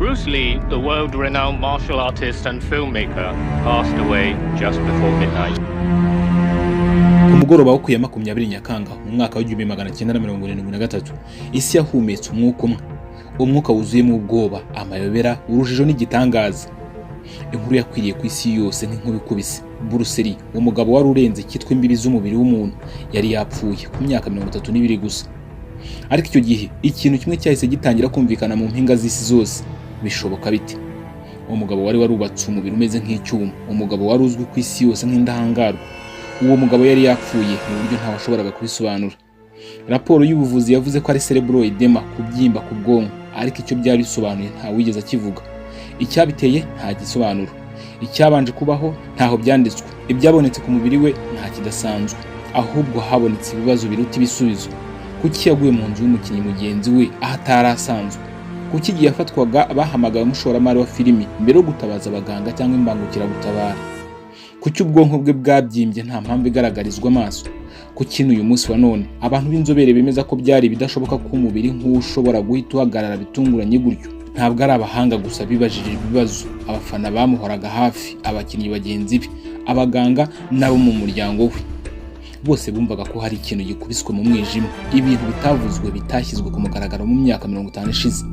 Bruce Lee, the world renowned martial artist and filmmaker, passed away just before midnight. Ku mugoroba wo ku ya 20 Nyakanga mu mwaka wa 1973, isi yahumetse umwuka umwe, umwuka wuzuyemo ubwoba, amayobera, urujijo n'igitangaza. Inkuru yakwiriye ku isi yose nk'inkuba ikubise. Bruce Lee, umugabo wari urenze icyitwa imbibi z'umubiri w'umuntu, yari yapfuye ku myaka 32 gusa. Ariko icyo gihe ikintu kimwe cyahise gitangira kumvikana mu mpinga z'isi zose: bishoboka bite? Umugabo wari warubatse umubiri umeze nk'icyuma, umugabo wari uzwi ku isi yose nk'indahangarwa, uwo mugabo yari yapfuye mu buryo ntawashoboraga kubisobanura. Raporo y'ubuvuzi yavuze ko ari cerebral edema, kubyimba ku bwonko, ariko icyo byari bisobanuye ntawigeze akivuga. Icyabiteye nta gisobanuro, icyabanje kubaho ntaho byanditswe, ibyabonetse ku mubiri we nta kidasanzwe. Ahubwo habonetse ibibazo biruta ibisubizo. Kuki yaguye mu nzu y'umukinnyi mugenzi we aho atari asanzwe? Kuki igihe yafatwaga bahamagaye umushoramari wa filimi mbere yo gutabaza abaganga cyangwa imbangukiragutabara? Kuki ubwonko bwe bwabyimbye nta mpamvu igaragarizwa amaso? Kuki n'uyu munsi wa none abantu b'inzobere bemeza ko byari ibidashoboka ko umubiri nk'uwo ushobora guhita uhagarara bitunguranye gutyo? Ntabwo ari abahanga gusa bibajije ibibazo. Abafana bamuhoraga hafi, abakinnyi bagenzi be, abaganga n'abo mu muryango we, bose bumvaga ko hari ikintu gikubiswe mu mwijima, ibintu bitavuzwe, bitashyizwe ku mugaragaro mu myaka 50 ishize.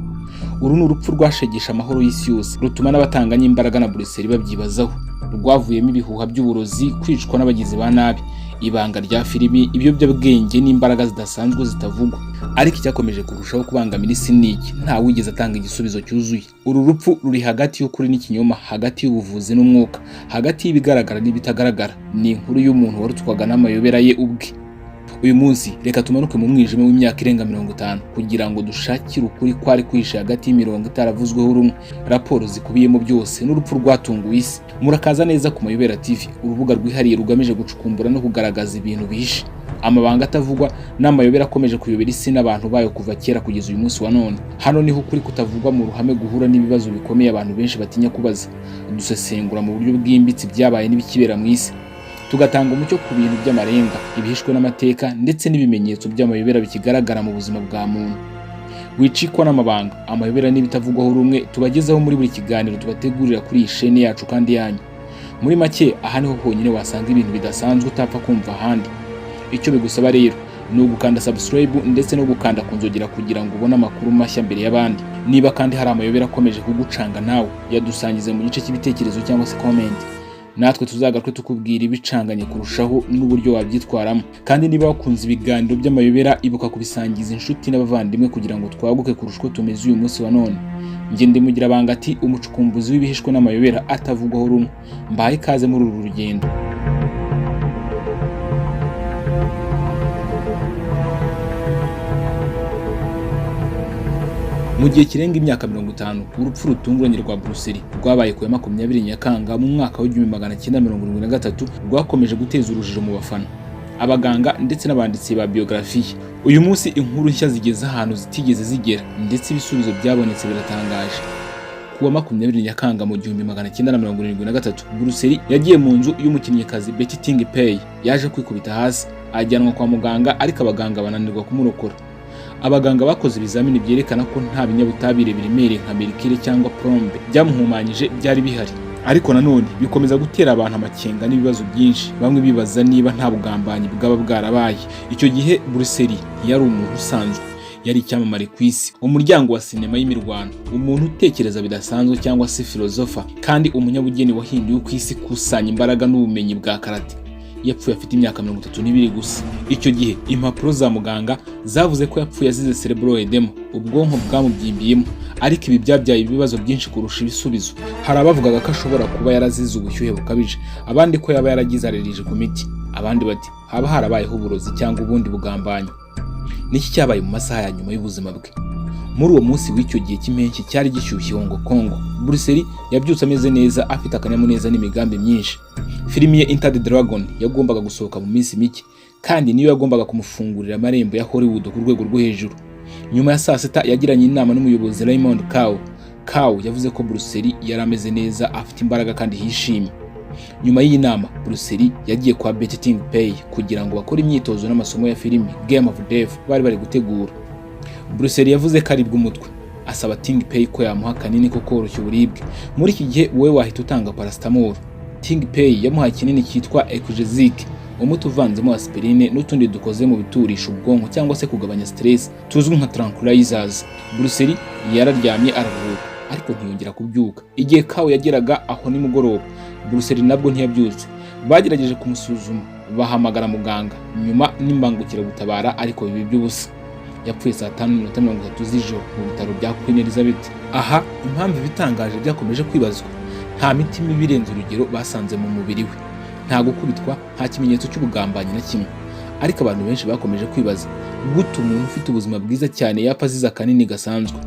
Uru ni urupfu rwashegesha amahoro y'isi yose, rutuma n'abatanganya imbaraga na Bruce Lee babyibazaho. Rwavuyemo ibihuha by'uburozi, kwicwa n'abagizi ba nabi, ibanga rya filimi, ibiyobyabwenge n'imbaraga zidasanzwe zitavugwa. Ariko icyakomeje kurushaho kubangamira isi ni iki: nta wigeze atanga igisubizo cyuzuye. Uru rupfu ruri hagati y'ukuri n'ikinyoma, hagati y'ubuvuzi n'umwuka, hagati y'ibigaragara n'ibitagaragara. Ni inkuru y'umuntu warutwaga n'amayobera ye ubwe. Uyu munsi reka tumanuke mu mwijima w'imyaka irenga 50 kugira ngo dushakire ukuri kwari kwihishe hagati y'imirongo itaravuzweho rumwe, raporo zikubiyemo byose n'urupfu rwatunguye isi. Murakaza neza ku Mayobera TV, urubuga rwihariye rugamije gucukumbura no kugaragaza ibintu bihishe, amabanga atavugwa n'amayobera akomeje kuyobera isi n'abantu bayo kuva kera kugeza uyu munsi wa none. Hano niho ukuri kutavugwa mu ruhame guhura n'ibibazo bikomeye abantu benshi batinya kubaza. Dusesengura mu buryo bwimbitse ibyabaye n'ibikibera mu isi, tugatanga umucyo ku bintu by'amarenga, ibihishwe n'amateka ndetse n'ibimenyetso by'amayobera bikigaragara mu buzima bwa muntu. Wicikwa n'amabanga, amayobera n'ibitavugwaho rumwe tubagezaho muri buri kiganiro tubategurira kuri iyi shene yacu kandi yanyu. Muri make, aha niho honyine wasanga ibintu bidasanzwe utapfa kumva ahandi. Icyo bigusaba rero ni ugukanda subscribe ndetse no gukanda ku nzogera kugira ngo ubone amakuru mashya mbere y'abandi. Niba kandi hari amayobera akomeje kugucanga nawe, yadusangize mu gice cy'ibitekerezo cyangwa se comment, natwe tuzagaruke tukubwira ibicanganye kurushaho n'uburyo wabyitwaramo. Kandi niba wakunze ibiganiro by'amayobera, ibuka kubisangiza inshuti n'abavandimwe kugira ngo twaguke kurusha uko tumeze uyu munsi wa none. Njye ndi Mugirabanga ati, umucukumbuzi w'ibihishwe n'amayobera atavugwaho rumwe. Mbahaye ikaze muri uru rugendo. Mu gihe kirenga imyaka 50, urupfu rutunguranye rwa Bruce Lee rwabaye ku ya 20 Nyakanga mu mwaka wa 1973 rwakomeje guteza urujijo mu bafana, abaganga ndetse n'abanditsi ba biografiye. Uyu munsi inkuru nshya zigeze ahantu zitigeze zigera, ndetse ibisubizo byabonetse biratangaje. Ku wa 20 Nyakanga mu 1973, Bruce Lee yagiye mu nzu y'umukinnyikazi Betty Ting Pei. Yaje kwikubita hasi, ajyanwa kwa muganga, ariko abaganga bananirwa kumurokora. Abaganga bakoze ibizamini byerekana ko nta binyabutabire biremereye nka mercure cyangwa plomb byamuhumanyije byari bihari. Ariko nanone bikomeza gutera abantu amakenga n'ibibazo byinshi, bamwe bibaza niba nta bugambanyi bwaba bwarabaye. Icyo gihe Bruce Lee ntiyari umuntu usanzwe, yari icyamamare ku isi, umuryango wa sinema y'imirwano, umuntu utekereza bidasanzwe cyangwa se filozofa, kandi umunyabugeni wahinduye uko isi ikusanya imbaraga n'ubumenyi bwa karate. Yapfuye afite imyaka 32 gusa. Icyo gihe impapuro za muganga zavuze ko yapfuye azize cerebral edema, ubwonko bwamubyimbiyemo. Ariko ibi byabyaye ibibazo byinshi kurusha ibisubizo. Hari abavugaga ko ashobora kuba yarazize ubushyuhe bukabije, abandi ko yaba yaragize allergie ku miti, abandi bati haba harabayeho uburozi cyangwa ubundi bugambanyi. Niki cyabaye mu masaha ya nyuma y'ubuzima bwe? Muri uwo munsi w'icyo gihe cy'impeshyi cyari gishyushye Hong Kong, Bruce Lee yabyutse ameze neza, afite akanyamuneza n'imigambi myinshi. Filimi ye Enter the Dragon yagombaga gusohoka mu minsi mike, kandi niyo yagombaga kumufungurira amarembo ya Hollywood ku rwego rwo hejuru. Nyuma ya saa sita yagiranye inama n'umuyobozi Raymond Chow. Chow yavuze ko Bruce Lee yari ameze neza, afite imbaraga kandi yishimye. Nyuma y'iyi nama, Bruce Lee yagiye kwa Betty Ting Pei kugira ngo bakore imyitozo n'amasomo ya filimi Game of Death bari bari gutegura. Bruce Lee yavuze ko aribwa umutwe, Asaba Ting Pei ko yamuha akanini ko koroshya uburibwe. Muri iki gihe wowe wahita utanga paracetamol. Ting Pei yamuhaye ikinini cyitwa Equagesic, umuti uvanzemo aspirine n'utundi dukoze mu biturisha ubwonko cyangwa se kugabanya stress tuzwi nka tranquilizers. Bruce Lee yararyamye araruhuka, ariko ntiyongera kubyuka. Igihe Kawe yageraga aho nimugoroba, Bruce Lee nabwo ntiyabyutse. Bagerageje kumusuzuma, bahamagara muganga, nyuma n'imbangukiragutabara, ariko biba iby'ubusa. Yapfuye saa 5:30 z'ijoro mu bitaro bya Queen Elizabeth. Aha impamvu ibitangaje byakomeje kwibazwa: nta miti mibi irenze urugero basanze mu mubiri we, nta gukubitwa, nta kimenyetso cy'ubugambanyi na kimwe. Ariko abantu benshi bakomeje kwibaza: gute umuntu ufite ubuzima bwiza cyane yapfa azize akanini gasanzwe?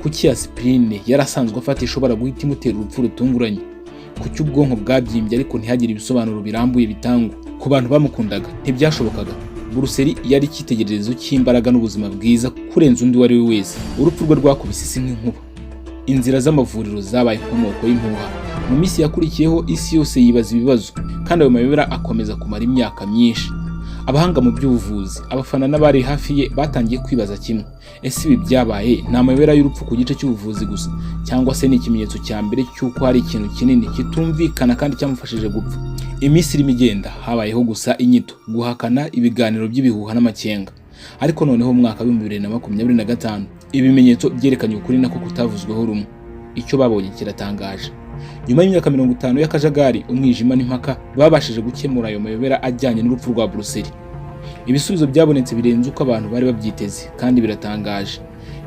Kuki aspirine yari asanzwe afata ishobora guhita imutera urupfu rutunguranye? Kuki ubwonko bwabyimbye, ariko ntihagire ibisobanuro birambuye bitangwa? Ku bantu bamukundaga, ntibyashobokaga. Bruce Lee yari icyitegererezo cy'imbaraga n'ubuzima bwiza kurenza undi uwo ari we wese. Urupfu rwe rwakubise isi nk'inkuba. Inzira z'amavuriro zabaye inkomoko y'impuha. Mu minsi yakurikiyeho, isi yose yibaza ibibazo, kandi ayo mayobera akomeza kumara imyaka myinshi. Abahanga mu by'ubuvuzi, abafana n'abari hafi ye batangiye kwibaza kimwe: ese ibi byabaye ni amayobera y'urupfu ku gice cy'ubuvuzi gusa, cyangwa se ni ikimenyetso cya mbere cy'uko hari ikintu kinini kitumvikana kandi cyamufashije gupfa? Iminsi irimo igenda, habayeho gusa inyito, guhakana, ibiganiro by'ibihuha n'amakenga. Ariko noneho mu mwaka wa 2025, ibimenyetso byerekanye ukuri nako kutavuzweho rumwe. Icyo babonye kiratangaje. Nyuma y'imyaka 50 y'akajagari, umwijima n'impaka, babashije gukemura ayo mayobera ajyanye n'urupfu rwa Bruce Lee. Ibisubizo byabonetse birenze uko abantu bari babyiteze kandi biratangaje.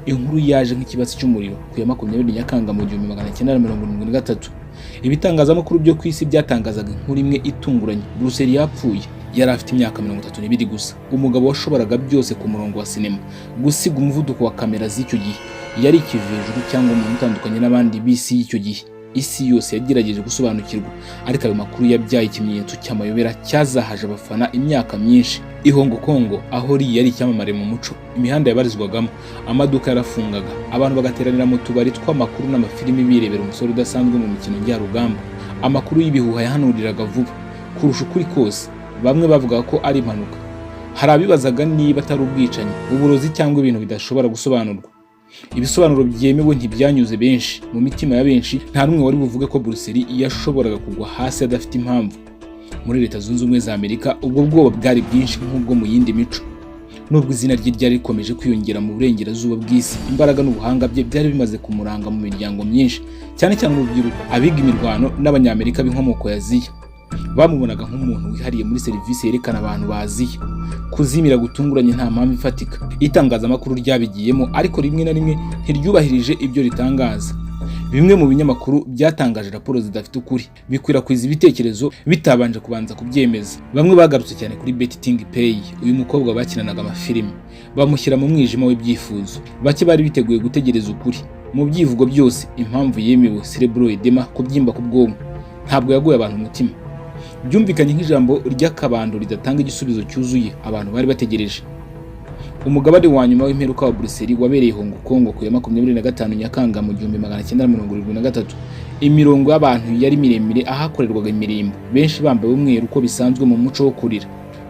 Inkuru yaje nk'ikibatsi cy'umuriro. Ku ya 20 Nyakanga mu 1973, ibitangazamakuru byo ku isi byatangazaga inkuru imwe itunguranye: Bruce Lee yapfuye. Yari afite imyaka 32 gusa. Umugabo washoboraga byose ku murongo wa sinema, gusiga umuvuduko wa kamera z'icyo gihe. Yari ikivejuru cyangwa umuntu utandukanye n'abandi b'isi y'icyo gihe. Isi yose yagerageje gusobanukirwa, ariko ayo makuru yabyaye ikimenyetso cy'amayobera cyazahaje abafana imyaka myinshi. I Hong Kong, aho Lee yari icyamamare mu muco, imihanda yabarizwagamo, amaduka yarafungaga, abantu bagateranira mu tubari tw'amakuru n'amafilimi birebera umusore udasanzwe mu mikino njyarugamba. Amakuru y'ibihuha yahanuriraga vuba kurusha ukuri kose. Bamwe bavugaga ko ari impanuka. Hari abibazaga niba atari ubwicanyi, uburozi cyangwa ibintu bidashobora gusobanurwa. Ibisobanuro byemewe ntibyanyuze benshi. Mu mitima ya benshi, nta n'umwe wari buvuge ko Bruce Lee yashoboraga kugwa hasi adafite impamvu. Muri Leta Zunze Ubumwe za Amerika, ubwo bwoba bwari bwinshi nk'ubwo mu yindi mico. Nubwo izina rye ryari rikomeje kwiyongera mu burengerazuba bw'isi, imbaraga n'ubuhanga bye byari bimaze kumuranga mu miryango myinshi, cyane cyane urubyiruko, abiga imirwano n'Abanyamerika b'inkomoko ya Aziya. Bamubonaga nk'umuntu wihariye muri serivisi yerekana abantu baziye. Kuzimira gutunguranye nta mpamvu ifatika, itangazamakuru ryabigiyemo, ariko rimwe na rimwe ntiryubahirije ibyo ritangaza. Bimwe mu binyamakuru byatangaje raporo zidafite ukuri, bikwirakwiza ibitekerezo bitabanje kubanza kubyemeza. Bamwe bagarutse cyane kuri Betty Ting Pei, uyu mukobwa bakinanaga amafilimi, bamushyira mu mwijima w'ibyifuzo. Bake bari biteguye gutegereza ukuri. Mu byivugo byose, impamvu yemewe, cerebral edema, kubyimba ku bwonko, ntabwo yaguye abantu umutima. Byumvikanye nk'ijambo ry'akabando ridatanga igisubizo cyuzuye abantu bari bategereje. Umugabane wa nyuma w'imperuka wa Bruce Lee wabereye Hong Kong ku ya 25 Nyakanga mu 1973. Imirongo y'abantu yari miremire ahakorerwaga imirimbo, benshi bambaye umweru uko bisanzwe mu muco wo kurira.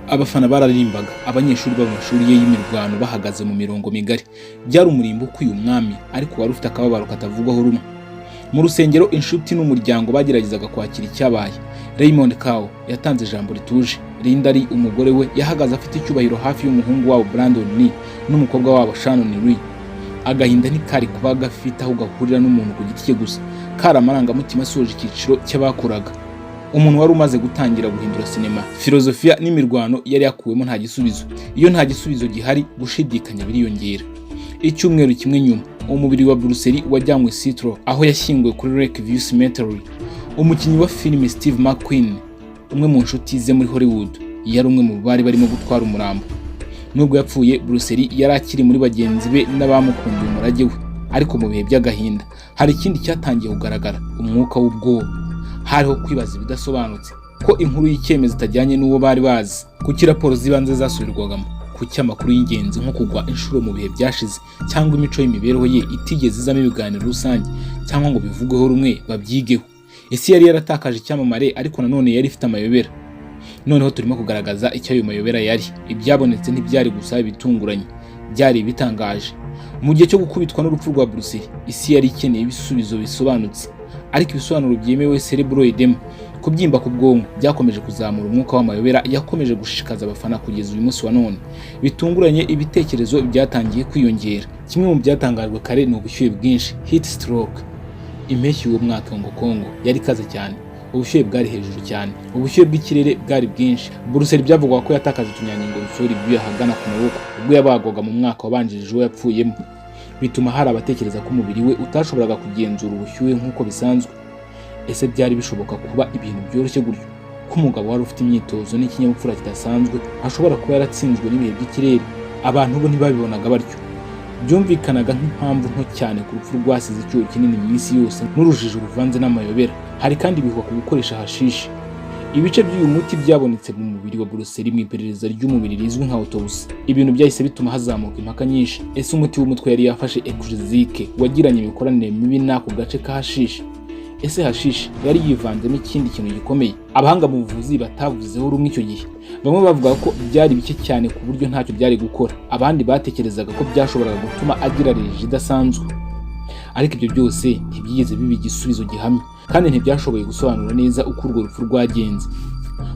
Abafana bararirimbaga, abanyeshuri bo mu mashuri ye y'imirwano bahagaze mu mirongo migari. Byari umurimbo ukwiye umwami, ariko wari ufite akababaro katavugwaho rumwe. Mu rusengero, inshuti n'umuryango bageragezaga kwakira icyabaye. Raymond Kao yatanze ijambo rituje. Linda Lee, umugore we, yahagaze afite icyubahiro hafi y'umuhungu wabo Brandon Lee n'umukobwa wabo Shannon Lee. Agahinda ntikari kuba gafite aho gahurira n'umuntu ku giti cye gusa, kari amarangamutima asoje icyiciro cy'abakoraga. Umuntu wari umaze gutangira guhindura sinema, filozofiya n'imirwano yari yakuwemo nta gisubizo. Iyo nta gisubizo gihari, gushidikanya biriyongera. Icyumweru kimwe nyuma, umubiri wa Bruce Lee wajyanywe Seattle, aho yashyinguwe kuri Lake View Cemetery. Umukinnyi wa filime Steve McQueen, umwe mu nshuti ze muri Hollywood, yari umwe mu bari barimo gutwara umurambo. Nubwo yapfuye, Bruce Lee yari akiri muri bagenzi be n'abamukundiye umurage we. Ariko mu bihe by'agahinda, hari ikindi cyatangiye kugaragara: umwuka w'ubwoba. Hariho kwibaza ibidasobanutse, ko inkuru y'icyemezo itajyanye n'uwo bari bazi. Kuki raporo z'ibanze zasubirwagamo? Kuki amakuru y'ingenzi nko kugwa inshuro mu bihe byashize cyangwa imico y'imibereho ye itigeze izamo ibiganiro rusange cyangwa ngo bivugweho rumwe, babyigeho? Isi yari yaratakaje icyamamare, ariko nanone yari ifite amayobera. Noneho turimo kugaragaza icyo ayo mayobera yari. Ibyabonetse ntibyari gusa ibitunguranye, byari ibitangaje. Mu gihe cyo gukubitwa n'urupfu rwa Bruce Lee, isi yari ikeneye ibisubizo bisobanutse, ariko ibisobanuro byemewe. Cerebral edema, kubyimba ku bwonko, byakomeje kuzamura umwuka w'amayobera yakomeje gushishikaza abafana kugeza uyu munsi wa none. Bitunguranye, ibitekerezo byatangiye kwiyongera. Kimwe mu byatangajwe kare ni ubushyuhe bwinshi, heat stroke. Impeshyi y'uwo mwaka Hong Kong yari ikaze cyane, ubushyuhe bwari hejuru cyane, ubushyuhe bw'ikirere bwari bwinshi. Bruce Lee byavugwaga ko yatakaje utunyangingo dusohora ibyuya ahagana ku maboko ubwo yabagwaga mu mwaka wabanjirije uwo yapfuyemo, bituma hari abatekereza ko umubiri we utashoboraga kugenzura ubushyuhe nk'uko bisanzwe. Ese byari bishoboka kuba ibintu byoroshye gutyo, ko umugabo wari ufite imyitozo n'ikinyabupfura kidasanzwe ashobora kuba yaratsinzwe n'ibihe by'ikirere? Abantu bo ntibabibonaga batyo. Byumvikanaga nk'impamvu nto cyane ku rupfu rwasize icyuho kinini mu isi yose n'urujijo ruvanze n'amayobera. Hari kandi ibihuha ku gukoresha hashishi. Ibice by'uyu muti byabonetse mu mubiri wa Bruce Lee mu iperereza ry'umubiri rizwi nka autopsy, ibintu byahise bituma hazamuka impaka nyinshi. Ese umuti w'umutwe yari yafashe, Equagesic, wagiranye imikoranire mibi n'ako gace ka hashishi? Ese hashishi yari yivanzemo ikindi kintu gikomeye abahanga mu buvuzi batavuzeho rumwe icyo gihe? Bamwe bavuga ko byari bike cyane ku buryo ntacyo byari gukora, abandi batekerezaga ko byashoboraga gutuma agira allergie idasanzwe. Ariko ibyo byose ntibyigeze biba igisubizo gihamye, kandi ntibyashoboye gusobanura neza uko urwo rupfu rwagenze.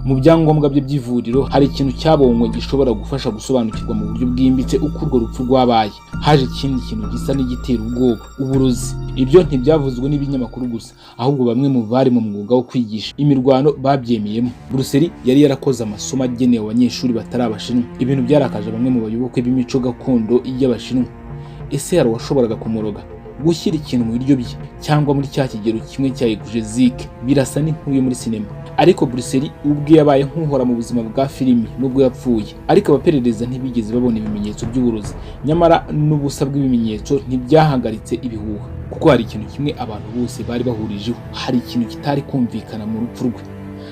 Mu byangombwa bye by'ivuriro hari ikintu cyabonywe gishobora gufasha gusobanukirwa mu buryo bwimbitse uko urwo rupfu rwabaye. Haje ikindi kintu gisa n'igitera ubwoba: uburozi. Ibyo ntibyavuzwe n'ibinyamakuru gusa, ahubwo bamwe mu bari mu mwuga wo kwigisha imirwano babyemeyemo. Bruce Lee yari yarakoze amasomo agenewe abanyeshuri batari Abashinwa, ibintu byarakaje bamwe mu bayoboke b'imico gakondo y'Abashinwa. Ese hari uwashoboraga kumuroga, gushyira ikintu mu biryo bye cyangwa muri cya kigero kimwe cya Equagesic? Birasa n'inkuru yo muri sinema, ariko Bruce Lee ubwe yabaye nk'uhora mu buzima bwa filimi nubwo yapfuye. Ariko abaperereza ntibigeze babona ibimenyetso by'uburozi. Nyamara n'ubusa bw'ibimenyetso ntibyahagaritse ibihuha, kuko hari ikintu kimwe abantu bose bari bahurijeho: hari ikintu kitari kumvikana mu rupfu rwe.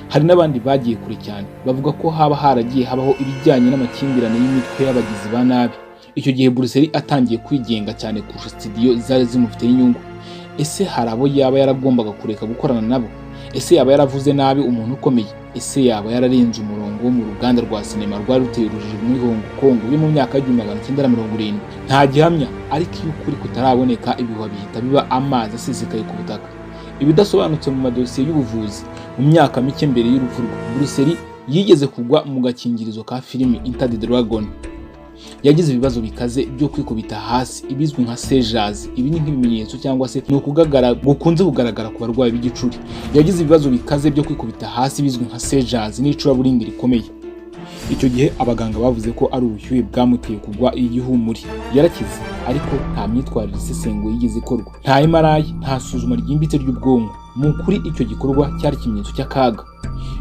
Hari n'abandi bagiye kure cyane, bavuga ko haba haragiye habaho ibijyanye n'amakimbirane y'imitwe y'abagizi ba nabi. Icyo gihe Bruce Lee atangiye kwigenga cyane kurusha studio zari zimufiteho inyungu. Ese hari abo yaba yaragombaga kureka gukorana nabo? Ese yaba yaravuze nabi umuntu ukomeye? Ese yaba yararenze umurongo wo mu ruganda rwa sinema rwari ruteye urujijo muri Hong Kong yo mu myaka y'1970? Nta gihamya, ariko iyo ukuri kutaraboneka, ibihuha bihita biba amazi asesekaye ku butaka. Ibidasobanutse mu madosiye y'ubuvuzi: mu myaka mike mbere y'urupfu rwe, Bruce Lee yigeze kugwa mu gakingirizo ka filimi Enter the Dragon. Yagize ibibazo bikaze byo kwikubita hasi, ibizwi nka seizures. Ibi ni nk'ibimenyetso cyangwa se ni ukugagara gukunze kugaragara ku barwayi b'igicuri. Yagize ibibazo bikaze byo kwikubita hasi bizwi nka seizures n'icuraburindi rikomeye. Icyo gihe abaganga bavuze ko ari ubushyuhe bwamuteye kugwa igihumuri. Yarakize, ariko nta myitwarire isesenguye yigeze ikorwa, nta MRI, nta suzuma ryimbitse ry'ubwonko. Mu kuri icyo gikorwa cyari ikimenyetso cy'akaga.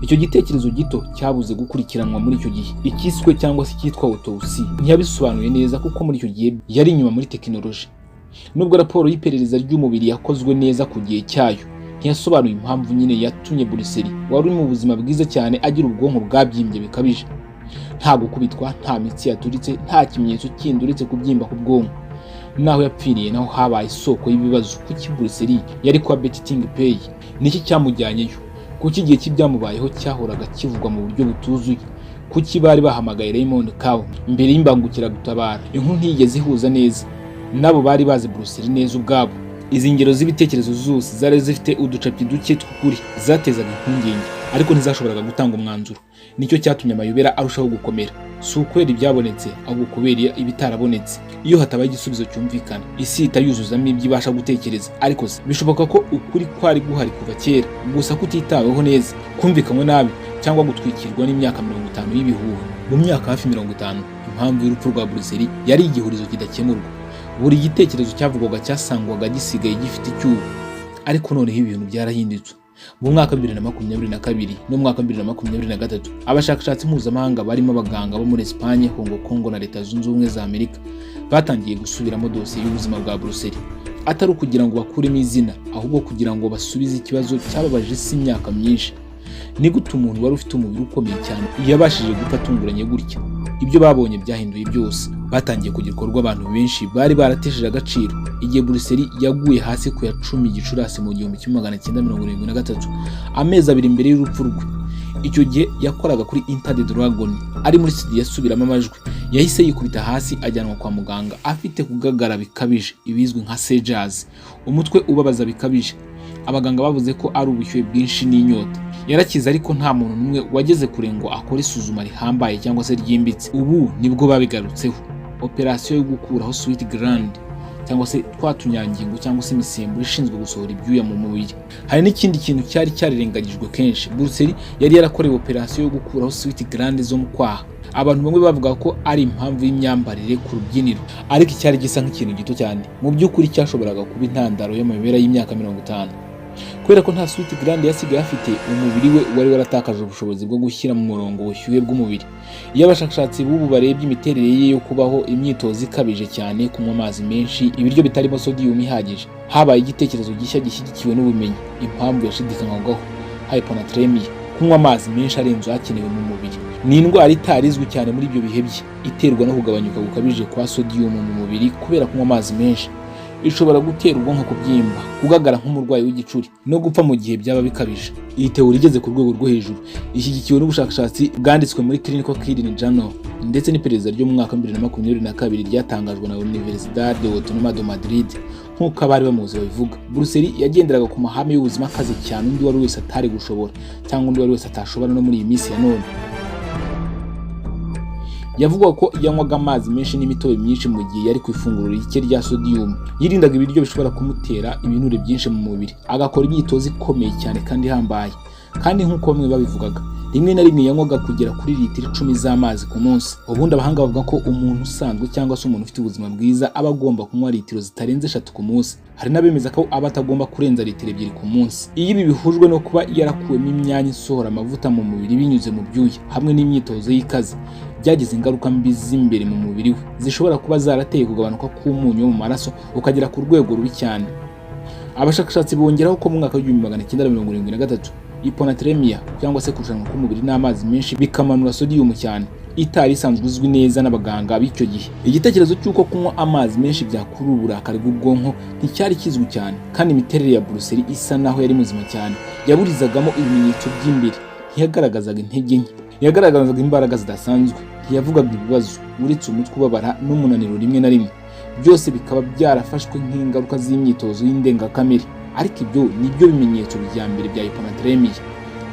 Icyo gitekerezo gito cyabuze gukurikiranwa muri icyo gihe. Ikiswe cyangwa se icyitwa autopsy ntiyabisobanuye neza, kuko muri icyo gihe yari inyuma muri tekinoloji. Nubwo raporo y'iperereza ry'umubiri yakozwe neza ku gihe cyayo, ntiyasobanuye impamvu nyine yatumye Bruce Lee wari uri mu buzima bwiza cyane agira ubwonko bwabyimbye bikabije. Nta gukubitwa, nta mitsi yaturitse, nta kimenyetso kindi uretse kubyimba ku bwonko. Naho yapfiriye naho habaye isoko y'ibibazo. Kuki Bruce Lee yari kwa Betty Ting Pei? Niki cyamujyanyeyo? Kuki igihe cy'ibyamubayeho cyahoraga kivugwa mu buryo butuzuye? Kuki bari bahamagaye Raymond Chow mbere y'imbangukiragutabara? Inkuru ntiyigeze ihuza neza n'abo bari bazi Bruce Lee neza ubwabo. Izi ngero z'ibitekerezo zose zari zifite uducapi duke tw'ukuri, zatezaga impungenge, ariko ntizashoboraga gutanga umwanzuro. Nicyo cyatumye amayobera arushaho gukomera, si ukubera ibyabonetse, ahubwo kubera ibitarabonetse. Iyo hatabaye igisubizo cyumvikana, isi ihita yuzuzamo ibyo ibasha gutekereza. Ariko se bishoboka ko ukuri kwari guhari kuva kera, gusa kutitaweho neza, kumvikanywe nabi, cyangwa gutwikirwa n'imyaka 50 y'ibihuha? Mu myaka hafi 50, impamvu y'urupfu rwa Bruce Lee yari igihurizo kidakemurwa. Buri gitekerezo cyavugwaga cyasangwaga gisigaye gifite icyuho. Ariko noneho ibintu byarahindutse. Mu mwaka wa 2022 n'umwaka wa 2023, abashakashatsi mpuzamahanga barimo abaganga bo muri Espagne, Hong Kong na Leta Zunze Ubumwe za Amerika batangiye gusubiramo dosiye y'ubuzima bwa Bruce Lee, atari ukugira ngo bakuremo izina, ahubwo kugira ngo basubize ikibazo cyababaje isi imyaka myinshi: ni gute umuntu wari ufite umubiri ukomeye cyane yabashije gupfa atunguranye gutya? Ibyo babonye byahinduye byose. Batangiye ku gikorwa abantu benshi bari baratesheje agaciro. Igihe Bruce Lee yaguye hasi ku ya 10 Gicurasi mu 1973, amezi 2 mbere y'urupfu rwe, Icyo gihe yakoraga kuri Enter the Dragon, ari muri studio asubiramo amajwi. Yahise yikubita hasi, ajyanwa kwa muganga afite kugagara bikabije, ibizwi nka seizures, umutwe ubabaza bikabije. Abaganga bavuze ko ari ubushyuhe bwinshi n'inyota. Yarakize, ariko nta muntu n'umwe wageze kure ngo akore isuzuma rihambaye cyangwa se ryimbitse. Ubu nibwo babigarutseho. Operasiyo yo gukuraho sweat gland, cyangwa se twa tunyangingo cyangwa se imisemburo ishinzwe gusohora ibyuya mu mubiri. Hari n'ikindi kintu cyari cyarirengagijwe kenshi. Bruce Lee yari yarakorewe operasiyo yo gukuraho sweat gland zo mu kwaha. Abantu bamwe bavuga ko ari impamvu y'imyambarire ku rubyiniro, ariko icyari gisa nk'ikintu gito cyane mu by'ukuri cyashoboraga kuba intandaro y'amayobera y'imyaka 50. Kubera ko nta sweat gland yasigaye afite, umubiri we wari waratakaje ubushobozi bwo gushyira mu murongo ubushyuhe bw'umubiri. Iyo abashakashatsi b'ubu barebye imiterere ye yo kubaho, imyitozo ikabije cyane, kunywa amazi menshi, ibiryo bitarimo sodium ihagije, habaye igitekerezo gishya gishyigikiwe n'ubumenyi. Impamvu yashidikanywagaho, hyponatremia, kunywa amazi menshi arenze akenewe mu mubiri, ni indwara itari izwi cyane muri ibyo bihe bye, iterwa no kugabanyuka gukabije kwa sodium mu mubiri kubera kunywa amazi menshi. Ishobora gutera ubwonko kubyimba, kugagara nk'umurwayi w'igicuri no gupfa mu gihe byaba bikabije. Iyi théorie igeze ku rwego rwo hejuru ishyigikiwe n'ubushakashatsi bwanditswe muri Clinical Kidney Journal ndetse n'iperereza ryo mu mwaka wa 2022 ryatangajwe na Universidad Autónoma de Madrid. Nk'uko abari bamuzi babivuga, Bruce Lee yagenderaga ku mahame y'ubuzima akaze cyane undi wari wese atari gushobora, cyangwa undi wari wese atashobora no muri iyi minsi ya none. Yavuga ko yanywaga amazi menshi n'imitobe myinshi mu gihe yari ku ifunguro rike rya sodium. Yirindaga ibiryo bishobora kumutera ibinure byinshi mu mubiri, agakora imyitozo ikomeye cyane kandi ihambaye. Kandi nk'uko bamwe babivugaga, rimwe na rimwe yanywaga kugera kuri litiro 10 z'amazi ku munsi. Ubundi abahanga bavuga ko umuntu usanzwe cyangwa se umuntu ufite ubuzima bwiza aba agomba kunywa litiro zitarenze 3 ku munsi. Hari n'abemeza ko aba atagomba kurenza litiro 2 ku munsi. Iyo ibi bihujwe no kuba yarakuwemo imyanya isohora amavuta mu mubiri binyuze mu byuya hamwe n'imyitozo y'ikaze, byagize ingaruka mbi z'imbere mu mubiri we zishobora kuba zarateye kugabanuka k'umunyu wo mu maraso ukagera ku rwego rubi cyane. Abashakashatsi bongeraho ko mu mwaka wa 1973 hyponatremia, cyangwa se kurushanwa k'umubiri n'amazi menshi bikamanura sodium cyane, itari isanzwe izwi neza n'abaganga b'icyo gihe. Igitekerezo cy'uko kunywa amazi menshi byakurura uburakari bw'ubwonko nticyari kizwi cyane, kandi imiterere ya Bruce Lee isa naho yari muzima cyane. Yaburizagamo ibimenyetso by'imbere, ntiyagaragazaga intege nke, yagaragazaga imbaraga zidasanzwe, ntiyavugaga ibibazo uretse umutwe ubabara n'umunaniro rimwe na rimwe, byose bikaba byarafashwe nk'ingaruka z'imyitozo y'indengakamere. Ariko ibyo ni byo bimenyetso bya mbere bya hyponatremia.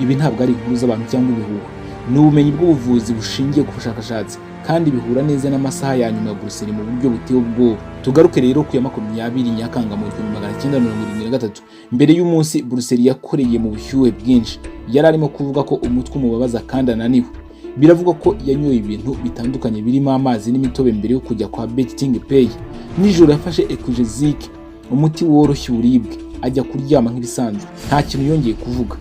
Ibi ntabwo ari inkuru z'abantu cyangwa ibihuha, ni ubumenyi bw'ubuvuzi bushingiye ku bushakashatsi, kandi bihura neza n'amasaha ya nyuma ya Bruce Lee mu buryo buteye ubwoba. Tugaruke rero ku ya 20 Nyakanga mu 1973. Mbere y'umunsi, Bruce Lee yakoreye mu bushyuhe bwinshi. Yari arimo kuvuga ko umutwe umubabaza kandi ananiwe. Biravugwa ko yanyoye ibintu bitandukanye birimo amazi n'imitobe mbere yo kujya kwa Bertie Pay. Nijoro yafashe Equagesic, umuti woroshya uburibwe, ajya kuryama nk'ibisanzwe. Nta kintu yongeye kuvuga.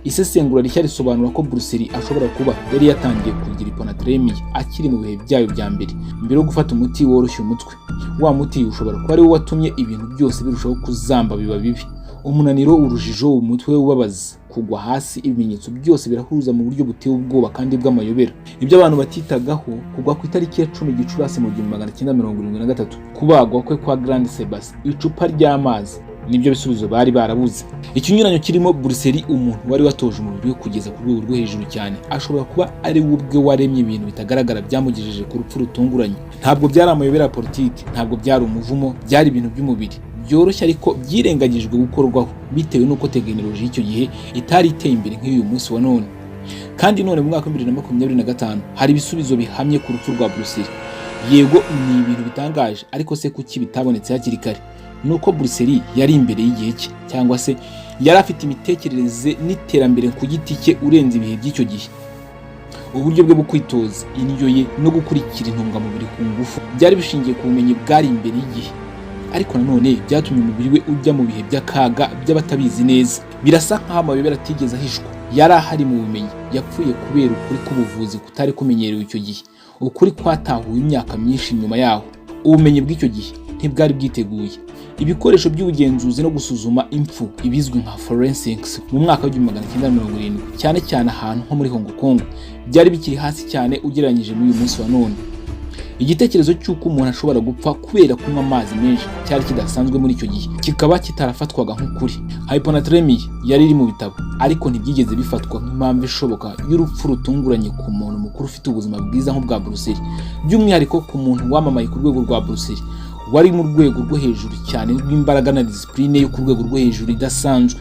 Isesengura rishya risobanura ko Bruce Lee ashobora kuba yari yatangiye kugira hyponatremia akiri mu bihe byayo bya mbere, mbere yo gufata umuti woroshya umutwe. Wa muti ushobora kuba ari wo watumye ibintu byose birushaho kuzamba, biba bibi: umunaniro, urujijo, umutwe ubabaza, kugwa hasi. Ibimenyetso byose birahuza mu buryo buteye ubwoba kandi bw'amayobera. Ibyo abantu batitagaho: kugwa ku itariki ya 10 Gicurasi mu 1973, kubagwa kwe kwa Grand Sebas, icupa ry'amazi, nibyo bisubizo bari barabuze. Ikinyuranyo kirimo: Bruce Lee, umuntu wari watoje umubiri we kugeza ku rwego rwo hejuru cyane, ashobora kuba ari we ubwe waremye ibintu bitagaragara byamugejeje ku rupfu rutunguranye. Ntabwo byari amayobera ya politiki, ntabwo byari umuvumo, byari ibintu by'umubiri byoroshye ariko byirengagijwe gukorwaho bitewe n'uko tekinoloji y'icyo gihe itari iteye imbere nk'uyu munsi wa none. Kandi none mu mwaka wa 2025 hari ibisubizo bihamye ku rupfu rwa Bruce Lee. Yego, ni ibintu bitangaje, ariko se kuki bitabonetse hakiri kare? Ni uko Bruce Lee yari imbere y'igihe cye, cyangwa se yari afite imitekerereze n'iterambere ku giti cye urenze ibihe by'icyo gihe. Uburyo bwe bwo kwitoza, indyo ye no gukurikira intungamubiri ku ngufu byari bishingiye ku bumenyi bwari imbere y'igihe, ariko nanone byatumye umubiri we ujya mu bihe by'akaga by'abatabizi neza. Birasa nk'aho amayobera atigeze ahishwa, yari ahari mu bumenyi. Yapfuye kubera ukuri k'ubuvuzi kutari kumenyerewe icyo gihe, ukuri kwatahuwe imyaka myinshi nyuma yaho. Ubumenyi bw'icyo gihe ntibwari bwiteguye. Ibikoresho by'ubugenzuzi no gusuzuma impfu, ibizwi nka forensics, mu mwaka wa 1970, cyane cyane ahantu nko muri Hong Kong, byari bikiri hasi cyane ugereranyije n'uyu munsi wa none. Igitekerezo cy'uko umuntu ashobora gupfa kubera kunywa amazi menshi cyari kidasanzwe muri icyo gihe, kikaba kitarafatwaga nk'ukuri. Hyponatremia yari iri mu bitabo, ariko ntibyigeze bifatwa nk'impamvu ishoboka y'urupfu rutunguranye ku muntu mukuru ufite ubuzima bwiza nk'ubwa Bruce Lee, by'umwihariko ku muntu wamamaye ku rwego rwa Bruce Lee, wari mu rwego rwo hejuru cyane rw'imbaraga na discipline yo ku rwego rwo hejuru idasanzwe.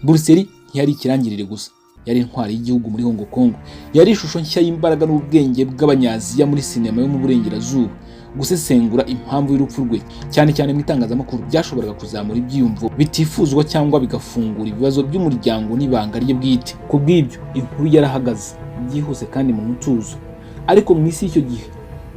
Bruce Lee ntiyari ikirangirire gusa, yari intwari y'igihugu muri Hong Kong. Yari ishusho nshya y'imbaraga n'ubwenge bw'Abanyaziya muri sinema yo mu Burengerazuba. Gusesengura impamvu y'urupfu rwe, cyane cyane mu itangazamakuru, byashoboraga kuzamura ibyiyumvo bitifuzwa cyangwa bigafungura ibibazo by'umuryango n'ibanga rye bwite. Ku bw'ibyo, inkuru yarahagaze byihuse kandi mu mutuzo. Ariko mu isi y'icyo gihe,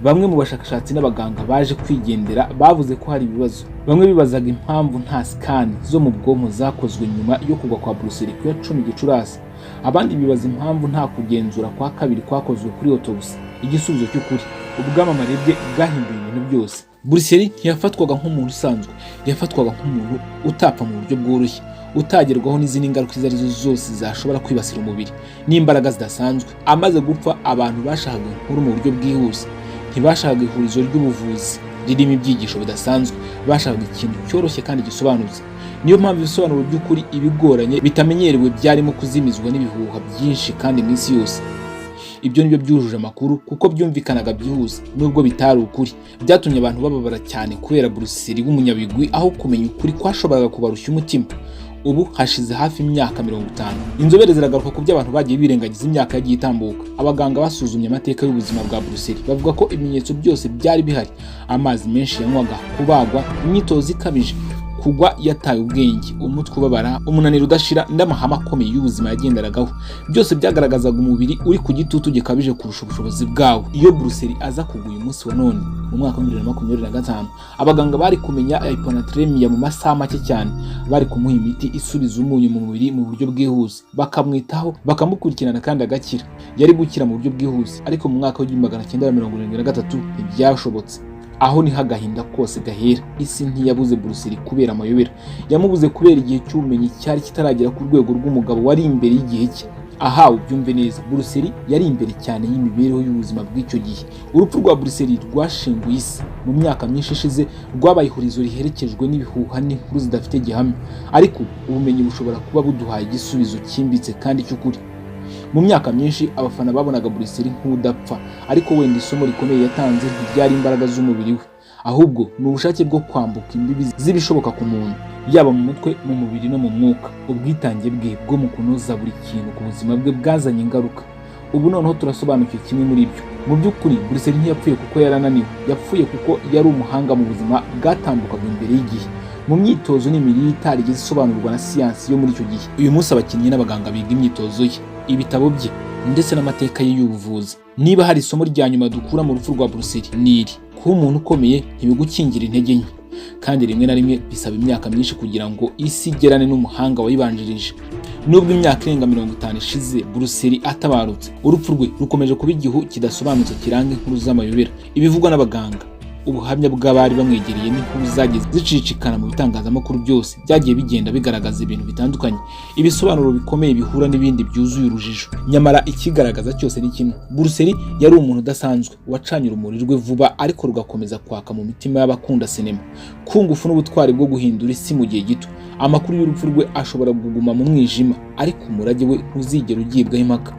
bamwe mu bashakashatsi n'abaganga baje kwigendera bavuze ko hari ibibazo. Bamwe bibazaga impamvu nta scan zo mu bwonko zakozwe nyuma yo kugwa kwa Bruce Lee ku ya 10 Gicurasi. Abandi bibaza impamvu nta kugenzura kwa kabiri kwakozwe kuri autopsy. Igisubizo cy'ukuri: ubwamamare bwe bwahinduye ibintu byose. Bruce Lee ntiyafatwaga nk'umuntu usanzwe, yafatwaga nk'umuntu utapfa mu buryo bworoshye, utagerwaho n'izindi ngaruka izo arizo zose zashobora kwibasira umubiri n'imbaraga zidasanzwe. Amaze gupfa, abantu bashakaga inkuru mu buryo bwihuse. Ntibashakaga ihurizo ry'ubuvuzi ririmo ibyigisho bidasanzwe, bashakaga ikintu cyoroshye kandi gisobanutse. Niyo mpamvu ibisobanuro by'ukuri, ibigoranye, bitamenyerewe byarimo kuzimizwa n'ibihuha byinshi kandi mu isi yose. Ibyo nibyo byujuje amakuru kuko byumvikanaga byihuse, nubwo bitari ukuri. Byatumye abantu bababara cyane kubera Bruce Lee w'umunyabigwi, aho kumenya ukuri kwashoboraga kubarushya umutima. Ubu hashize hafi imyaka 50. Inzobere ziragaruka ku byo abantu bagiye birengagiza imyaka yagiye itambuka. Abaganga basuzumye amateka y'ubuzima bwa Bruce Lee bavuga ko ibimenyetso byose byari bihari: amazi menshi yanywaga, kubagwa, imyitozo ikabije, kugwa yataye ubwenge, umutwe ubabara, umunaniro udashira n'amahame akomeye y'ubuzima yagenderagaho, byose byagaragazaga umubiri uri ku gitutu gikabije kurusha ubushobozi bwawo. Iyo Bruce Lee aza kugwa uyu munsi wa none mu mwaka wa 2025, abaganga bari kumenya hyponatremia mu masaha make cyane. Bari kumuha imiti isubiza umunyu mu mubiri mu buryo bwihuse, bakamwitaho, bakamukurikirana kandi agakira. Yari gukira mu buryo bwihuse, ariko mu mwaka wa 1973 ntibyashobotse. Aho niho agahinda kose gahera. Isi ntiyabuze Bruce Lee kubera amayobera, yamubuze kubera igihe cy'ubumenyi cyari kitaragera ku rwego rw'umugabo wari imbere y'igihe cye. Aha ubyumve neza, Bruce Lee yari imbere cyane y'imibereho y'ubuzima bw'icyo gihe. Urupfu rwa Bruce Lee rwashenguye isi mu myaka myinshi ishize, rwabaye ihurizo riherekejwe n'ibihuha n'inkuru zidafite gihamya, ariko ubumenyi bushobora kuba buduhaye igisubizo cyimbitse kandi cy'ukuri. Mu myaka myinshi, abafana babonaga Bruce Lee nk'udapfa, ariko wenda isomo rikomeye yatanze ntiryari imbaraga z'umubiri we, ahubwo ni ubushake bwo kwambuka imbibi z'ibishoboka ku muntu, yaba mu mutwe, mu mubiri no mu mwuka. Ubwitange bwe bwo mu kunoza buri kintu ku buzima bwe bwazanye ingaruka. Ubu noneho turasobanukiwe kimwe muri byo. Mu by'ukuri, Bruce Lee ntiyapfuye kuko yarananiwe, yapfuye kuko yari umuhanga mu buzima bwatambukaga imbere y'igihe, mu myitozo n'imirire itarigeze isobanurwa na siyansi yo muri icyo gihe. Uyu munsi abakinnyi n'abaganga biga imyitozo ye, ibitabo bye ndetse n'amateka ye y'ubuvuzi. Niba hari isomo rya nyuma dukura mu rupfu rwa Bruce Lee, ni iri: kuba umuntu ukomeye ntibigukingira intege nke, kandi rimwe na rimwe bisaba imyaka myinshi kugira ngo isi igerane n'umuhanga wayibanjirije. Nubwo imyaka irenga 50 ishize Bruce Lee atabarutse, urupfu rwe rukomeje kuba igihu kidasobanutse kiranga inkuru z'amayobera. Ibivugwa n'abaganga, ubuhamya bw'abari bamwegereye n'inkuru zagiye zicicikana mu bitangazamakuru, byose byagiye bigenda bigaragaza ibintu bitandukanye, ibisobanuro bikomeye bihura n'ibindi byuzuye urujijo. Nyamara ikigaragaza cyose ni kimwe: Bruce Lee yari umuntu udasanzwe wacanye urumuri rwe vuba, ariko rugakomeza kwaka mu mitima y'abakunda sinema, kung fu n'ubutwari bwo guhindura isi mu gihe gito. Amakuru y'urupfu rwe ashobora kuguma mu mwijima, ariko umurage we ntuzigera ugibwaho impaka.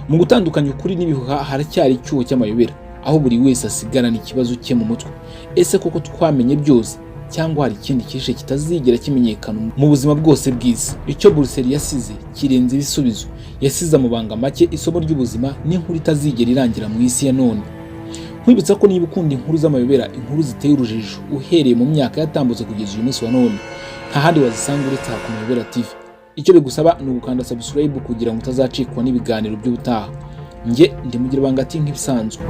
Mu gutandukanya ukuri n'ibihuha haracyari icyuho cy'amayobera, aho buri wese asigarana ikibazo cye mu mutwe: ese koko twamenye byose, cyangwa hari ikindi cyihishe kitazigera kimenyekana mu buzima bwose bw'isi? Icyo Bruce Lee yasize kirenze ibisubizo. Yasize amabanga make, isomo ry'ubuzima n'inkuru itazigera irangira mu isi ya none. Nkwibutsa ko niba ukunda inkuru z'amayobera, inkuru ziteye urujijo, uhereye mu myaka yatambutse kugeza uyu munsi wa none, nta handi wazisanga uretse aha ku Mayobera TV. Icyo bigusaba ni ugukanda subscribe kugira ngo utazacikwa n'ibiganiro by'ubutaha. Njye ndi Mugira Banga ati nk'ibisanzwe.